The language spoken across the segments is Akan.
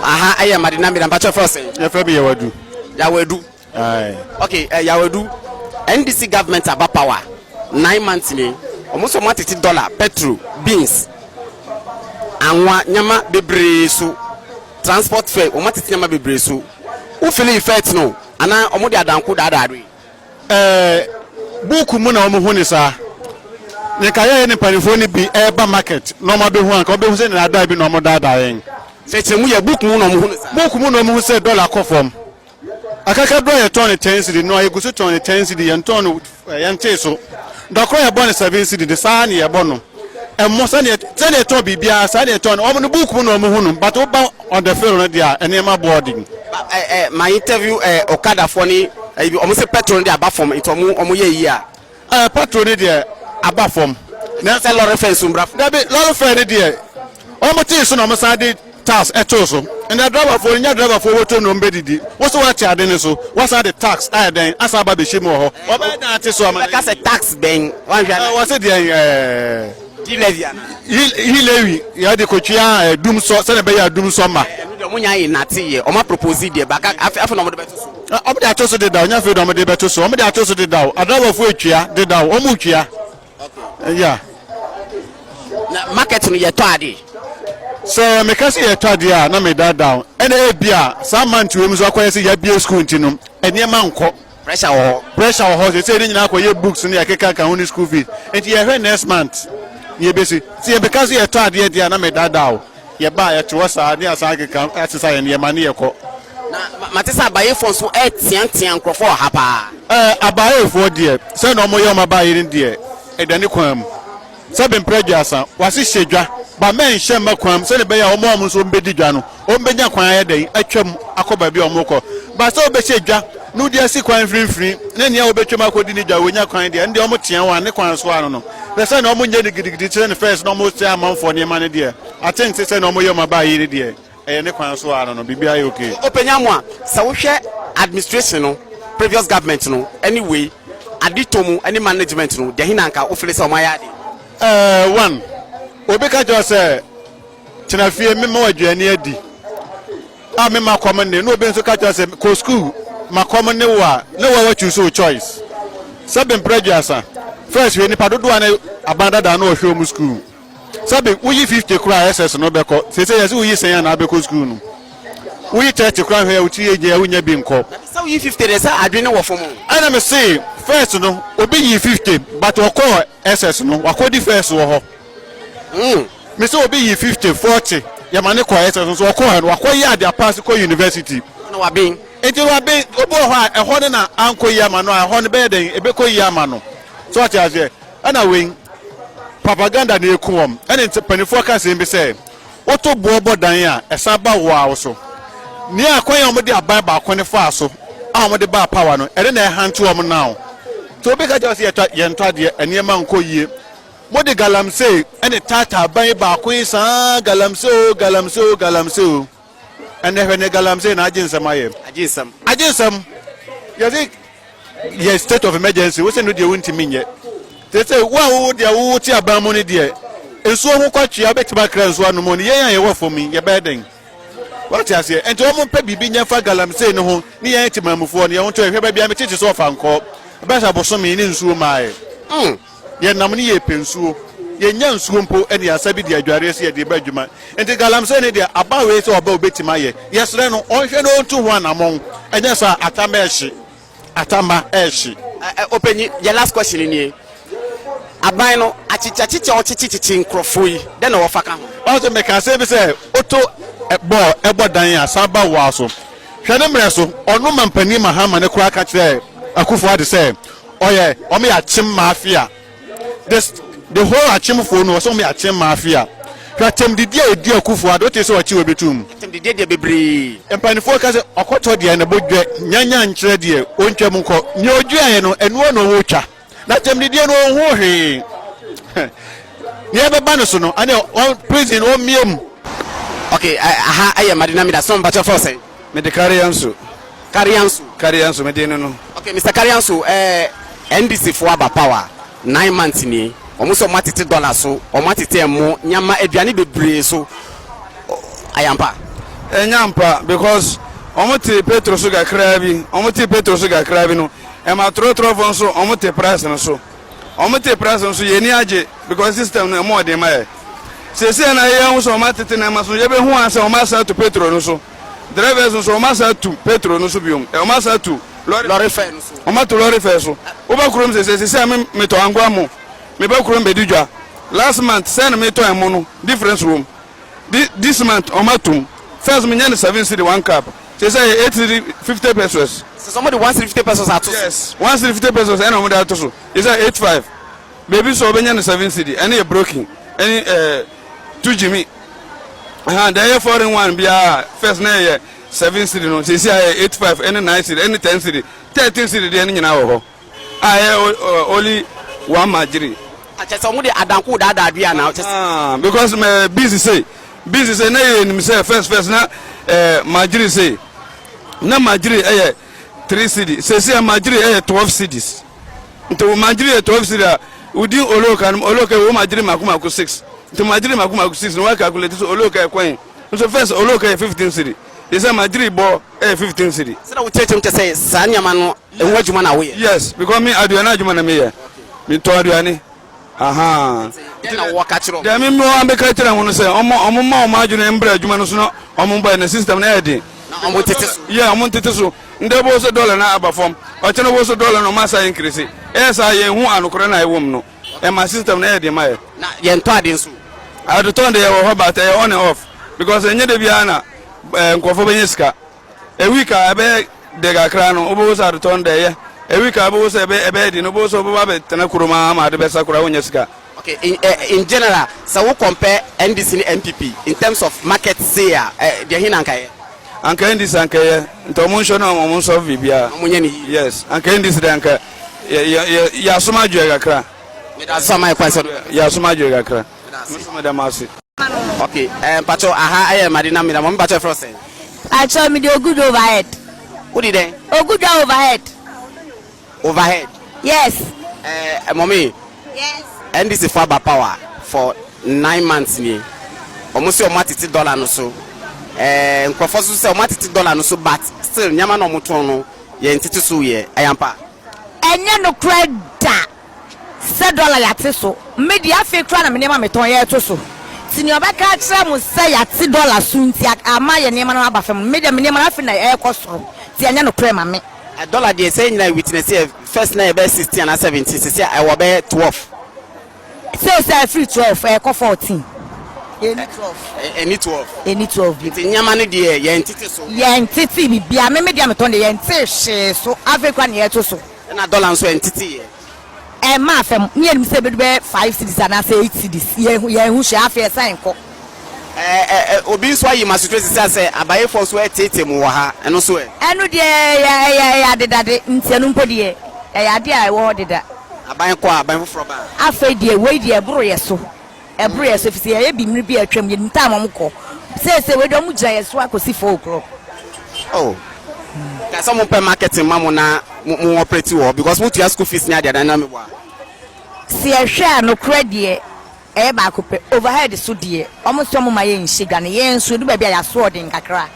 Aha ɛyɛ Madina Mira mpakyɛ fɛ ɔsɛn. Yɛfrɛ me Yawadu. Yawadu. Aye. Okay, Yawadu. NDC government aba power 9 months ni. Ɔmo nso ɔmo atete dollar, petrol, beans, anwa, nyama bebree so. Transport fare, ɔmo atete nyama bebree so. Wo feel effect no anaa ɔmo de adanko daadaa do yi? Buuku mu na wɔn ho ne saa. Ne nka yɛyɛ ne mpanimfoɔ no bi ɛreba market na wɔn abɛhu anka wɔbɛhu sɛ daadaa bi na wɔn daadaa yɛn. Kyerɛkyerɛ mu yɛ book mu na ɔmo hu ne saa. Buuku mu na wɔn hu sɛ dollar kɔ fam. Akakaduro a yɛtɔn ne 10 cedi no a yɛgu so tɔn ne 10 cedi, yɛn tɔn no yɛn tee so. Dɔkoro yɛbɔ ne 7 cedi de saa ne yɛbɔ no. Ɛmo sɛdeɛ yɛtɔn biribiara saa ne yɛtɔn no. Wɔn no buuku mu na wɔn hu no, but woba on the field no deɛ a, nneɛma boɔ den. Ɛ ɛ ma interview ɔkadafoɔ ne ɛyi bi, ɔmo sɛ petrol no de aba fam, nti ɔmo yɛ yie a. Petrol ne deɛ aba fam. Na sɛ lorry fare nso mbra fam. Dabi, lorry fare ne deɛ wɔn tee so na wɔn san de tax ɛtoo so. Ɛnna driverfoɔ nya driverfoɔ wɔtɔ na wɔn bɛdidi wɔsɛ wɔate ade ne so, wɔsan de tax ayɛ dɛn asan aba bɛhyɛ mu wɔ hɔ, wɔbɛyɛ dɛn ate so ama? Bɛka sɛ tax bɛn wanhwɛ ana? Wɔsɛ deɛ D-levy ana? E-levy yɛde kotwia dum sɔ sɛdeɛ ɛbɛyɛ a dum sɔ ma. Ɛno deɛ ɔmo nya yɛ nate yɛ ɔmo apropose deɛ baka afei na ɔmo de bɛto so. Ɔmo de ato so dedaw, nya afei na ɔmo de bɛto so, ɔmo de ato so dedaw. Adriverfoɔ etua dedaw, ɔmo tua ya. Na market no yɛtɔ ade? Sɛ meka sɛ yɛtɔ adeɛ a na medaadaa, ɛna ebi a saa month wei mu nso akɔyɛ sɛ yɛabie school nti no nneɛma nkɔ. Pressure wɔ hɔ. Pressure wɔ hɔ sɛ sɛ ne nyinaa akɔyɛ books no yɛkeka ka ho ne school fees, nti yɛhwɛ next month ne yɛbɛsi. Sɛ yɛbɛka sɛ yɛtɔ adeɛ deɛ a na medaadaa o. Yɛba a yɛte hɔ saa ne asan keka asesa yɛn nneɛma ne yɛkɔ. Na mate sɛ abayɛfoɔ nso ɛteatea nkurɔfoɔ wɔ ha paa. Abaayɛfoɔ deɛ, sɛ na ɔmoyɛ ɔmo abaayɛ no deɛ ɛda ne kwan mu sɛ bɛmprɛ aduasa wase hyɛ dwa ba mɛnhyɛ mma kwan mu sɛne ɛbɛyɛ a ɔmo a ɔmo nso ɔmbɛdi dwa no ɔmbɛnya kwan ayɛ dɛn atwam akɔ baabi a ɔmo kɔ ba. Sɛ wobɛhyɛ dwa na wode asi kwan mfimfini ne nea wobɛtwam akɔdi ne dwa wɔnya kwan deɛ, ɛno deɛ ɔmo tea wɔn a ne kwan so ano no pɛ sɛ na ɔmo nyɛ no gidigidi kyerɛ ne first na ɔmo tea amanfoɔ nneɛma no deɛ ate nte sɛ na ɔmo yɛ ɔmo abaayɛ no deɛ ɛyɛ ne kwan so ano no, biribiara yɛ okay. Ɔpɛnya mu a sɛ wohwɛ administration no, previous government no, anyway ade tɔ mu ne management no deɛ, hena nka wofeel sɛ ɔmo ayɛ ade? One obi ka kyerɛ sɛ tena fie mema wɔ aduane adi a mema kɔm ne, na obi nso ka kyerɛ sɛ kɔ school ma kɔm ne wo a, ne wa wa choose wo choice. Sɛbi mpere aduasa first, hwɛ nipa dodoɔ a ne aban dada na ɔhwɛ ɔmu school. Sɛbi woyi 50 koraa SS no bɛkɔ sese yɛ sɛ woyi sɛn a na abɛkɔ school no, woyi 30 koraa hwɛ a wotiri yɛ gya wonya bi nkɔ. Sɛ woyi 50 deɛ sɛ adwene wɔ fam o. Ɛna me se first no obi yi 50 but ɔkɔɔ SS no wakɔdi first wɔ hɔ. Me sɛ obi yi 50, 40 yɛma ne kɔ SS nso, ɔkɔɔ hɔ no wakɔyɛ ade apaase kɔ university. Na waben. Nti waben. Obi wɔ hɔ a ɛhɔ no na ankɔ yi ama no a, ɛhɔ no bɛyɛ dɛn ebɛkɔ yi ama no so ɔte aseɛ. Ɛna wei propaganda na eku wɔn. Ɛne nti mpanimfoɔ ka sɛm bi sɛ woto boɔ bɔ dan a ɛsan ba wo a wo so nea akwan a wɔde aban baako ne faa so a wɔde baa power no, ɛne na ɛhante wɔn now. Nti obi ka kyerɛ sɛ yɛtɔ yɛntɔ adeɛ, nneɛma nkɔ yie, mode galamsey ɛne tata aban baako yi saa, galamsey o, galamsey o, galamsey o. Ɛnɛ hwɛ ne galamsey na agye nsɛm ayɛ. Agye nsɛm. Agye nsɛm. Yɛde yɛ state of emergency, wosɛ no deɛ wontumi nyɛ te sɛ wo a wowo deɛ wowo te aban mu no deɛ nsuo ho kɔtwea wobɛtumi akra nsuo anom no. Yɛn a yɛwɔ fam yi yɛbɛyɛ dɛn? Wate aseɛ? Nti wɔn mpɛ biribi nyɛ fa galamsey no ho ne yɛn temamufoɔ no yɛn ho to ɛhwɛ baabi a metete so ɔfa nkɔ bɛsɛ abosome ne nsuo maaɛ. Yɛnam ne yɛpɛ nsuo, yɛnya nsuo mpo ne asa bi de adwareɛ sɛ yɛde ba adwuma. Nti galamsey ne deɛ aba wei sɛ ɔba obɛtumi ayɛ, yɛsrɛ no ɔnhwɛ no ɔntu ho anammɔn, ɛnyɛ saa atama ɛhye, atama ɛhye. Ɔpanyin, yɛ last question nie. Aban no akyekyeakyekye a ɔkyekyekyekye nkurɔfoɔ yi, dɛn na wɔfa ka ho? Ɔsɛ meka sɛ bi sɛ woto bɔɔl ɛbɔ dan a san ba woa so. Hwɛ ne mmerɛ so ɔno mampanin Mahama ne koraa ka kyerɛ Akufo Addo sɛ ɔyɛ ɔmo yɛ Akyem mafia. This the whole Akyemfoɔ no ɔsɛ ɔmo yɛ Akyem mafia. Hwɛ atɛmdidi a edi Akufo Addo, wote sɛ ɔkye obi tum. Atɛmdidi deɛ bebree. Mpanimfoɔ ka sɛ ɔkɔtɔ deɛ ne bo dwɛ nyanya nkyerɛ deɛ ɔntwam nkɔ nea ɔduaeɛ no ɛnoa na ɔwɔ na atɛmdidie no ɔnho hwee nea ɛbɛba no so no ɛne prison ɔmmie mu. Okay, aha ɛyɛ Madina Mida so. Mpakyɛ fɔ sɛn? Mede Karianso. Karianso. Karianso mede no. Okay, Mr Karianso, NDC foɔ aba power 9 months nie, wɔn sɛ wɔn atete dollar so, wɔn atete ɛmo, nyama, aduane bebree so, ayampa. Ɛnyɛ ampa because ɔmo te petro so kakraa bi, ɔmo te petro so kakraa bi no, ɛma trɔtrɔfoɔ nso ɔmo te price no so. Ɔmo te price no so, yɛn ani agye because system no ɛmu ɔden ma yɛ. Seesei na yɛn ho sɛ ɔmo atete nneɛma so, yɛbɛhu ara sɛ ɔmo asan atu petro no so. Drivers nso ɔmo asan atu petro no so biom, ɔmo asan atu lorry fare no so. Ɔmo atu lorry fare so. Woba kurom seesei, seesei a me metɔ angoa mo, meba kurom bɛdi dwa. Last month sɛn na metɔ ɛmo no, difference wom. Thi this month ɔmo atum. First me nya no seven cedi one cup. Sesei ɛyɛ eight cedi 50 pesos. Sesei ɔmo de one cedi 50 pesos ato so. Yes, one cedi 50 pesos ɛna ɔmo de ato so. Sesei eight five. Baabi nso ɔbɛnya no seven cedi. Ɛno yɛ broken. Ɛne ɛɛ tu gyimi. Ahan deɛ ɛyɛ foreign one biara first na ɛyɛ seven cedi no sesei ayɛ eight five ɛne nine cedi ɛne ten cedi 13 cedi deɛ no nyinaa wɔ hɔ. A ɛyɛ only one magyere. Kyɛ sɛ wɔn de adanko daadaa dua na. Ah, because mɛ busy say busy say na yɛ nim sɛ first first na ɛɛ eh, magyere say na magyere ɛyɛ three cedi sɛsi a magyere ɛyɛ 12 cedis nti wo magyere yɛ 12 cedi a wodi oloka no oloka wo magyere mako mako six nti magyere mako mako six na wa calculate so oloka ɛkwan nso first oloka yɛ 15 cedi yɛ sɛ magyere bɔ ɛyɛ 15 cedi. Sɛ na wokyerɛkyerɛ mu kyɛ sɛ saa nneɛma no ɛho adwuma na woyɛ. Yes, because me aduane adwuma na meyɛ. Metɔn aduane. Aha. Dɛn na wɔka kyerɛ wɔn? Deɛ me mmoa bɛka kyerɛ wɔn no sɛ wɔn wɔn mma wɔn adwene mbra adwuma no so na wɔn bɔ na system no ɛyɛ den. Na wɔn tete so. Yeah, wɔn tete so. Ndɛ bo so dollar na aba fam. Ɔkyɛn bo so dollar na wɔn asa increase. Ɛyɛ saa yɛn hu anokorɛ na ɛwɔ mu no. Ɛma system no ɛyɛ den ma yɛ. Na yɛn tɔ ade nso. Adetɔn de yɛ wɔ hɔ but ɛyɛ on and off because ɛnyɛ de biara na ɛɛ nkurɔfoɔ bɛnya sika. A week a ɛbɛyɛ dɛ kakra no, wobɛhu sɛ adetɔ no dɛ ɛyɛ. A week a wobɛhu sɛ ɛbɛ ɛbɛyɛ den no, wobɛhu sɛ wobɛba abɛtena kurom ara ma ade bɛsa koraa wonnya sika. Okay, in eh, in general, sɛ wo compare NDC ne NPP in terms of market say a, eh, deɛ he na anka ɛyɛ? Anka NDC anka ɛyɛ, nti ɔmo nhwɛ na ɔmo nsolve biribiara. Na ɔmo nyɛ no yie. Yes, anka NDC deɛ anka yɛ yɛ yɛ yɛasom adwoɛ kakra. Meda ase sɛ ɔma yɛ kwan sɛ. Yɛasom adwoɛ kakra. Meda ase. Me nso meda mo ase. Ok eh mpakyɛw aha ɛyɛ Madina Mina mɔmi mpakyɛw yɛfrɛ wo sɛn? Pakyɛw mede Ogudwa overhead. Wode dɛn? Ogudwa overhead. Overhead? Yes. Eh mɔmi. Yes. NDC fo aba power for nine months nie ɔmo se ɔmo atete dollar no so eh nkorɔfoɔ nso sɛ ɔmo atete dollar no so but still nneɛma na ɔmo tɔn no yɛn tete so yɛ ɛyɛ ampa? Ɛnyɛ nokorɛ da. Sɛ dɔla yɛate so. Me deɛ afei koraa na me nneɛma metɔn yɛreto so. Nti nea ɔbɛka akyerɛ mo sɛ yɛate dɔla so nti ama yɛn nneɛma no aba fam no, me deɛ me nneɛma no afei na ɛrekɔ soro. Nti ɛnyɛ nokorɛ ma me. Dɔla deɛ sɛ yɛn nyinaa witness yɛ first na ɛbɛyɛ 16 anaa 17 sisi a ɛwɔ bɛyɛ 12. Seesei ɛfiri 12 ɛrekɔ 14. Ɛnni 12. Ɛnni 12. Ɛnni 12 bio. Nti nneɛma no deɛ yɛntete so. Yɛntete biribiara. Me me deɛ metɔn deɛ yɛntee hwee so. Afei koraa na yɛreto so. Ɛna dɔla nso ɛnteteeɛ. Ɛmmaa fam. Ne yɛnim sɛ ɛbɛdu bɛyɛ five cedis anaasɛ eight cedis. Yɛnhu yɛnhu hwee. Afei ɛsan kɔ. Ɛ ɛ ɛ obi nso ayi m'asotire sisi a sɛ abayefoɔ nso ɛreteetee mo wɔ ha. Ɛno nso ɛ? Ɛno deɛ ɛyɛ ɛyɛ ɛyɛ adedade. Nti ɛno mpo deɛ ɛyɛ adeɛ a ɛwɔ hɔ deda. Aban kɔ a, aban foforɔ ba a. Afei deɛ wei deɛ ɛboro yɛ so. Ɛboro yɛ so efisɛ yɛayɛ bi mmere bi a atwam, yɛnim time a wɔkɔ. Seesei wei deɛ wɔgyina yɛn so akɔsi 4 o'clock. Oh, ka sɛ wɔn pɛ marketing ma mo na mo mo operate wɔ hɔ because mo tua school fees ne adeade na meboa. Sɛ yɛhwɛ a nokorɛ deɛ ɛyɛ baako pɛ, overhead so deɛ wɔn nso wɔn ma yɛn nhyɛ dwa no, yɛn nso ɛdu baabi a yɛaso ɔden kakra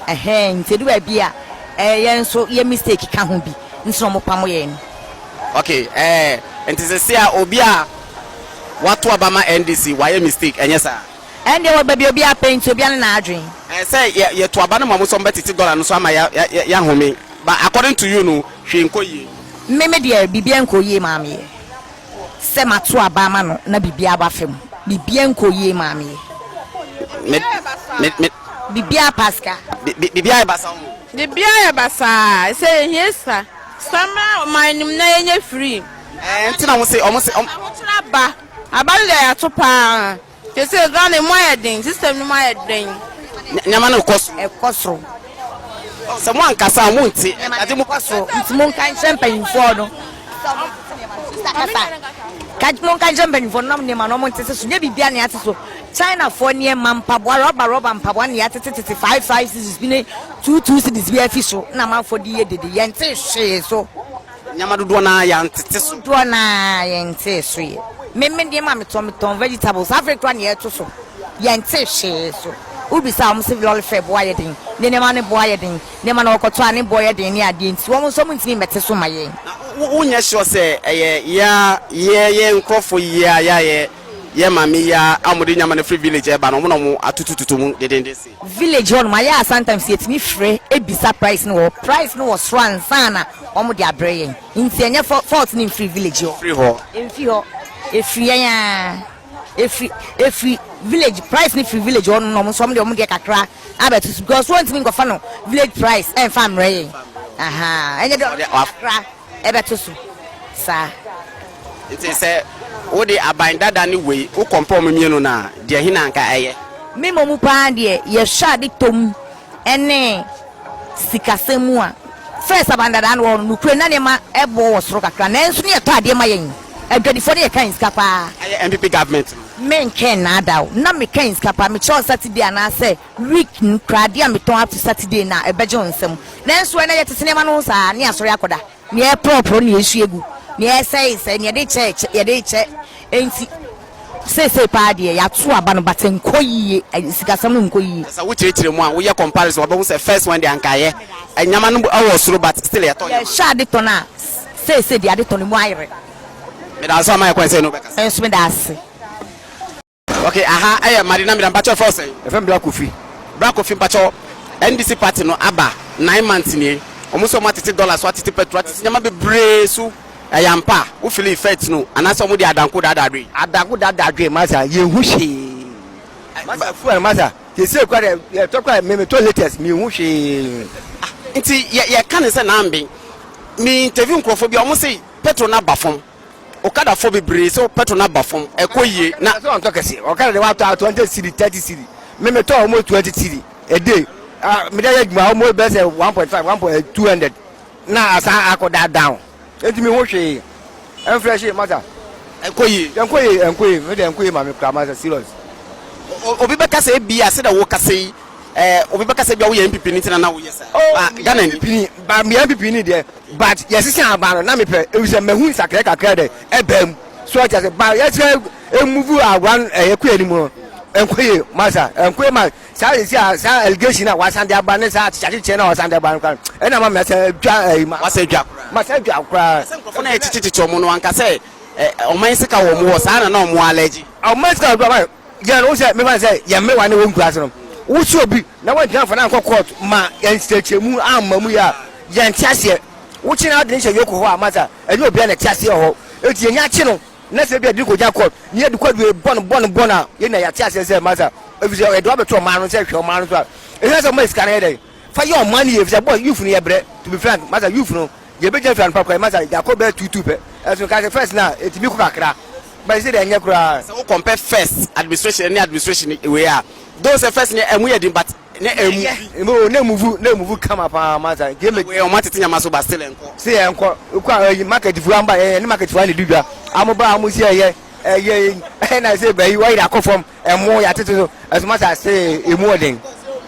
ɛhɛn nti ɛdu baabi a ɛɛ yɛn nso yɛ mistake ka ho bi nti na wɔn pamo yɛn. Okay, ɛɛ nti sɛsɛ a obi a wato aba ma NDC wayɛ mistake ɛnyɛ saa? Ɛndeɛ wɔ baabi a obiara pɛ nti obiara ne n'adwen. Ɛɛ sɛ yɛ yɛto aba no ma ɔmo sɛ ɔmo bɛtete dollar no so ama ya ya yahome but according to you no hwee nkɔ yie. Me me deɛ biribiara nkɔ yie maa meɛ sɛ mato aba ama no na biribiara aba fam biribiara nkɔ yie maa meɛ. Me me me. Biribiara pa sika. Bi bi biribiara yɛ basa o. Biribiara yɛ basaa sɛ yɛhia sika sika mmra ɔman no mu na yɛnyɛ free. Ɛɛ nti na ɔmo se ɔmo se ɔmo. Ahokyere aba aba no deɛ yɛato paa sese Ghana emu ayɛ den system no mu ayɛ den. Nneɛma no kɔ soro. Ɛkɔ soro. Sɛ mo ankasa a mo nte. Nneɛma no kɔ soro nti mo nka nkyerɛ mpanyinfoɔ no sɛ ɔmo ntete nneɛma no sista kasa ka mo nka nkyerɛ mpanyinfoɔ no na nneɛma no ɔmo ntete so nyɛ biribiara na yɛate so Chinafoɔ nneɛma mpaboa rɔba rɔba mpaboa na yɛatete tete five five cedis bi ne two two cedis bi afi so na amanfoɔ de yɛ dede yɛnte hwee so. Nneɛma dodoɔ no ara yɛantete so. Dodoɔ no ara yɛntee so yɛ. Me me nneɛma a metɔn metɔn vegetables afei koraa na yɛto so yɛnte hwee so. Wobisa a, wɔn se lɔre fare boɔ ayɛ den, ne nneɛma no boɔ ayɛ den, nneɛma no wɔkɔtɔ a ne boɔ yɛ den ne adeɛ nti wɔn nso wɔntumi mmɛte so mma yɛn. Na wo wonyɛ sure sɛ ɛyɛ yɛ a yɛ yɛ nkorɔfoɔ yi a yɛ a yɛ yɛ maame yi a a wɔde nneɛma no firi village ɛreba no wɔn na wɔn atutututu mu dedenden sei? Village hɔ nom ayɛ a sometimes yɛtumi frɛ bisa price no wɔ hɔ, price no wɔ soro ansa na wɔn de abrɛ yɛn nti ɛnyɛ fault no mfiri village hɔ. Ɛmfiri hɔ. Ɛmfiri hɔ, ɛfiri yɛn ara. Efiri efiri village price no firi village hɔ nom na ɔmo nso ɔmo de ɔmo deɛ kakra abɛto so because wɔntumi nkɔfa no village price ɛnfa mmerɛ yɛn ahaa ɛnyɛ deɛ ɔde kakra ɛbɛto so saa. Nti sɛ wode aban dada ne wei wo compare ɔmo mmienu no a deɛ he na anka ɛyɛ? Me mmom paa deɛ yɛhwɛ ade tɔ mu ɛne sikasɛm mu a, first abandadaa no wɔ hɔ no, nokorɛ na nneɛma boɔ wɔ soro kakra, nanso ne yɛtɔ adeɛ ma yɛn adwadifoɔ ne yɛka yɛn sika paa. Ɛyɛ NPP government no. Menkɛn nnaada wo, na meka yɛn sika paa, mekyerɛ wo Saturday anaasɛ week no koraa adeɛ a metɔn up to Saturday no a, ɛbɛgye wo nsam. Nanso ɛnnɛ yɛtete nneɛma no ho saa, ne yɛasɔre akɔda. Nea ɛreporɔporɔ na yɛresua agu, nea ɛresɛesɛe, nea yɛde rekyɛ rekyɛ, yɛde rekyɛ. Enti seesei paa deɛ yɛato aba no but ɛnkɔ yie, sikasɛm no nkɔ yie. Sɛ wokyerɛkyerɛ mu a, woyɛ comparison wobɛhu sɛ first one deɛ anka ɛyɛ, nneɛma no wɔ soro but still yɛtɔ nneɛma. Yɛhwɛ adetɔ no a, seesei deɛ adetɔ no mu ayere. Meda ase a woama yɛn kwan sɛ yɛne wo bɛkasa. Me nso meda ase. Ok aha ɛyɛ Madina Mida mpakyɛw yɛfrɛ wo sɛn? Yɛfrɛ me Bra Kofi. Bra Kofi mpakyɛw NDC party no aba 9 months nie ɔmo sɛ ɔmo atete dollar so atete petrol atete nneɛma bebree so ɛyɛ ampa? Wo feel effect no anaasɛ ɔmo de adanko daadaa dwe? Adanko daadaa dwe masa yɛnhu hwee masa fuel masa sesei kora deɛ yɛtɔ kora me metɔ latest menhu hwee. Ah nti yɛ yɛka ne sɛ namben me interview nkorɔfoɔ bi a ɔmo se petrol no aba fam. Okadafo bebree sɛ petrol no aba fam, ɛkɔ yie na. Ɔsɛ ɔntɔ kɛse, ɔkada deɛ watɔ a 20 cedi, 30 cedi, me metɔ almost 20 cedi a day, ah mede ayɛ adwuma almost bɛyɛ sɛ 1.5, 1.200 na asan akɔ da down, enti me ho hwee, ɛnfrɛhye masa. Ɛnkɔ yie. Ɛnkɔ yie, ɛnkɔ yie, me deɛ ɛnkɔ yie ma me koraa masa serious. Obi bɛka sɛ ebia sɛdeɛ wokasa yi, eh, obi bɛka sɛ ebia woyɛ NPP ni nti na na woyɛ saa. Oh, Ba meyɛ Ghana ni. NPP ni, ba meyɛ NPP ni deɛ, but yɛsesa aba no na mepɛ, efisɛ mahu nsakrae kakra dɛ ɛbaa mu. So ɔte ase, ba yɛsɛ emuvu awan ɛyɛ kɔ anim no, ɛnkɔ yie, masa, ɛnkɔ yie ma saa sisi a saa allegation a wasan de aba ne saa akyekyeakyekyeɛ na wasan de aba no koraa no, ɛna ama masa adwa ɛyi ma. Wasa adwa koraa. Masa adwa koraa. Sɛ nkurɔfoɔ no a yɛkyekyekyekye wɔn no anka sɛ ɛ, ɔman sika wɔ wɔn hɔ, saa na na wɔn allege. Ɔman sika wɔ wɔn Yɛn no, wohu sɛ, mefa no sɛ yɛn mmerewa ne wɔn nkuraase no, wosi obi na woantumi amfa no ankɔ court ma nkyerɛkyerɛmu amma mu yɛ a, yɛnte aseɛ. Wokye no ara de no hyɛ yoko hɔ a, masa, ɛnyɛ obiara na ɛte aseɛ wɔ hɔ. Enti yɛnya kye no na sɛ ebia yɛde no kɔgya court na yɛde kwaduro bɔ no bɔ no bɔ no a, yɛn nyinaa yɛate aseɛ sɛ masa, ɛfiri sɛ yɛde wo abɛto ɔman no sɛ hwɛ ɔman no so a, ɛhia sɛ woma sika no yɛ dɛn? Fa yɛ ɔman no yie, ɛfiri sɛ boy, youth no yɛbrɛ, to be frank, masa, youth no, Yɛbɛgyina firi anɔpa koraa masa yɛakɔ bɛyɛ tuutuu pɛ ɛso nka sɛ first no a ɛtumi kɔ kakra but sɛ deɛ ɛnyɛ koraa. Sɛ wo compare first administration ne administration wei a though sɛ first no ɛmu yɛ den but na ɛmuvi. Ɛyɛ na ɛmuvu na ɛmuvu kama paa masa nti ɛmɛ. Wei ɔmo atete nyama so but still ɛnkɔ. Sɛ ɛnkɔ wokɔ a ɛyi market foɔ amba yɛn ne market foɔ na ɛdi dwa amo ba amo si ɛyɛ ɛyɛ ɛna sɛ bɛyi wɔyere akɔ fam ɛmo yɛatete so ɛso masa sɛ ɛmu ɔden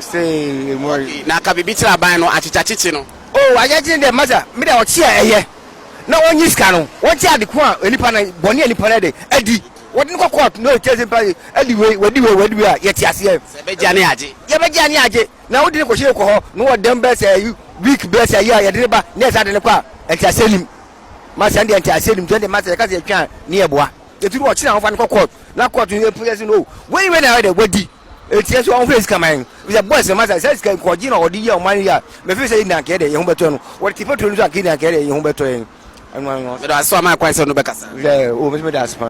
sɛ ɛmu ɔden. Na ka biribi kyerɛ aban no akyekyeakyekye no. Oh ayɛgye deɛ masa me deɛ ɔkye a ɛyɛ na ɔnyi sika no wɔnkye ade ko a nipa no bɔne a nipa no de adi wɔde no kɔ court na ɔkyerɛ sɛ nipa adi wei wadi wei wadi wei a yɛte aseɛ. Sɛ ɛbɛgye a ne yɛagye. Yɛbɛgye a ne yɛagye na wode no kɔhyɛ kɔ hɔ na wɔdam bɛyɛ sɛ week bɛyɛ sɛ ayi a yɛde no ba na yɛsa de no kɔ a nteaseɛ nim masa ɛndeɛ nteaseɛ nim nti ɛndeɛ masa yɛka sɛ yɛtwe a ne yɛboa yɛtumi wɔkye na wɔfa no kɔ court na court no yɛ sɛ no wei wei na ɛyɛ dɛ wadi Eti ɛsɛ wɔn fɛ sika man sɛ boys ma sɛ sɛ sika nkɔgye na ɔde yɛ ɔman yi a mɛfɛ sɛ yɛn ankɛyɛ dɛ yɛn ho bɛtɔ no wɔde te petrol no so ankɛyɛ ankɛyɛ dɛ yɛn ho bɛtɔ yɛn ɛno ano. Meda ase ama kwan sɛ no bɛkasa. Yɛ o mɛsɛ meda ase pa.